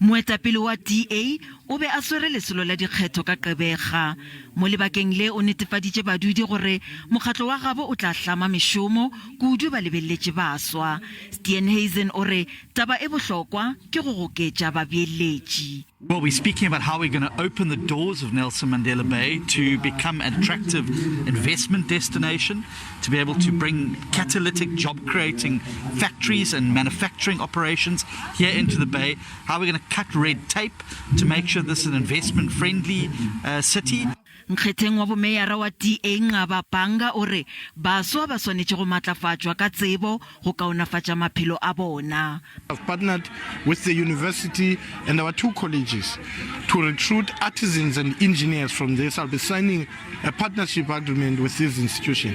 Moetapele wa DA o be a swere lesolo la dikgetho ka Gqeberha. Mo lebakeng le o netefaditše badudi gore mokgatlo wa gabo o tla hlama mešomo, kudu ba lebeleletše baswa. Steenhuisen o re taba e bohlokwa ke go goketša babeeletši. Well, we're speaking about how we're going to open the doors of Nelson Mandela Bay to become an attractive investment destination, to be able to bring catalytic job creating factories and manufacturing operations here into the Bay, how we're going to cut red tape to make sure this is an investment friendly uh, city. Nkgetheng wa bomeyara wa DA Nqaba Bhanga o re baswa ba swanetše go matlafatšwa ka tsebo go kaonafatša maphelo a bona. I've partnered with the university and our two colleges to recruit artisans and engineers from this. I'll be signing a partnership agreement with this institution.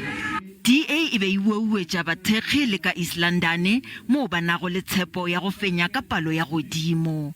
DA e be e uauetša bathekgi le ka East London moo ba nago le tshepo ya go fenya ka palo ya godimo.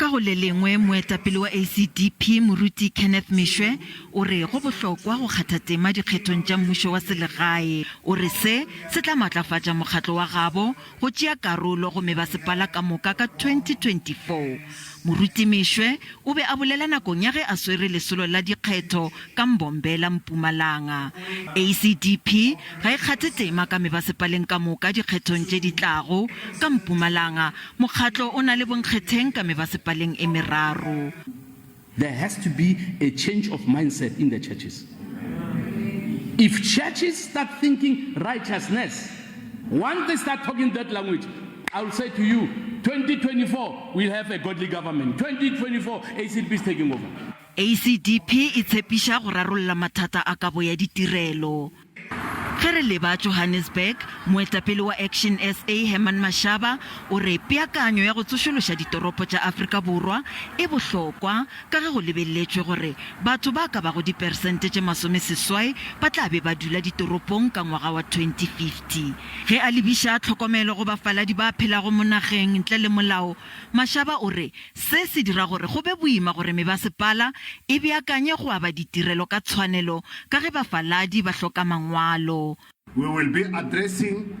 Ka go le lengwe, moetapele wa ACDP, Moruti Kenneth Meshwe, o re go bohlokwa go kgatha tema dikgethong tša mmušo wa selegae. O re se se tla matlafatša mokgatlo wa gabo go tšea karolo go mebasepala ka moka ka 2024. Moruti Meshwe o be a bolela nakong ya ge a swere lesolo la dikgetho ka Mbombela, Mpumalanga. ACDP ga e kgathe tema ka mebasepaleng ka moka dikgethong tše di tlago ka Mpumalanga. Mokgatlo o na le bonkgetheng ka mebasepaleng e meraro. There has to be a change of mindset in the churches. If churches start thinking righteousness, once they start talking that language, I will say to you, 2024 we'll have a godly government. 2024 ACDP is taking over. ACDP e tshepiša go rarolla mathata a kabo ya ditirelo. Ge re leba Johannesburg, moetapele wa Action SA Herman Mashaba o re peakanyo ya go tsošološa ditoropo tša Afrika Borwa e bohlokwa ka ge go lebeletšwe gore batho ba ka bago diperesente tše masomeseswai ba tla be ba dula ditoropong ka ngwaga wa 2050. Ge a lebiša tlhokomelo go bafaladi ba phelago mo nageng ntle le molao, Mashaba o re se se dira gore go be boima gore mebasepala e beakanye go aba ditirelo ka tshwanelo ka ge bafaladi ba hloka mangwalo. We will be addressing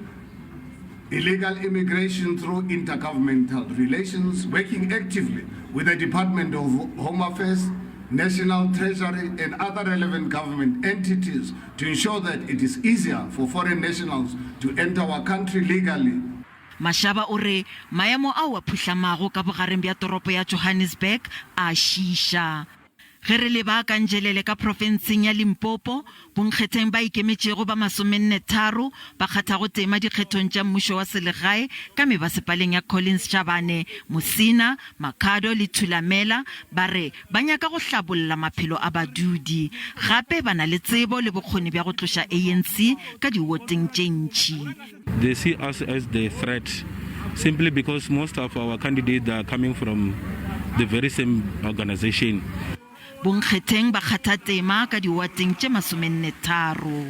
illegal immigration through intergovernmental relations, working actively with the Department of Home Affairs, National Treasury and other relevant government entities to ensure that it is easier for foreign nationals to enter our country legally. Mashaba o re maemo ao a phuhlamago ka bogareng bja toropo ya Johannesburg a šiiša. Ge re leba ka Njelele ka profenseng ya Limpopo, bonkgetheng ba ikemetšego ba masomennetharo ba kgathago tema dikgethong tša mmušo wa selegae ka mebasepaleng ya Collins Chabane, Musina, Makhado le Thulamela ba re ba nyaka go hlabolla maphelo a badudi. Gape ba na le tsebo le bokgoni bja go tloša ANC ka diwoteng tše ntši. They see us as the threat simply because most of our candidates are coming from the very same organization. Bonkgetheng ba kgatha tema ka diwateng tše masomennetharo.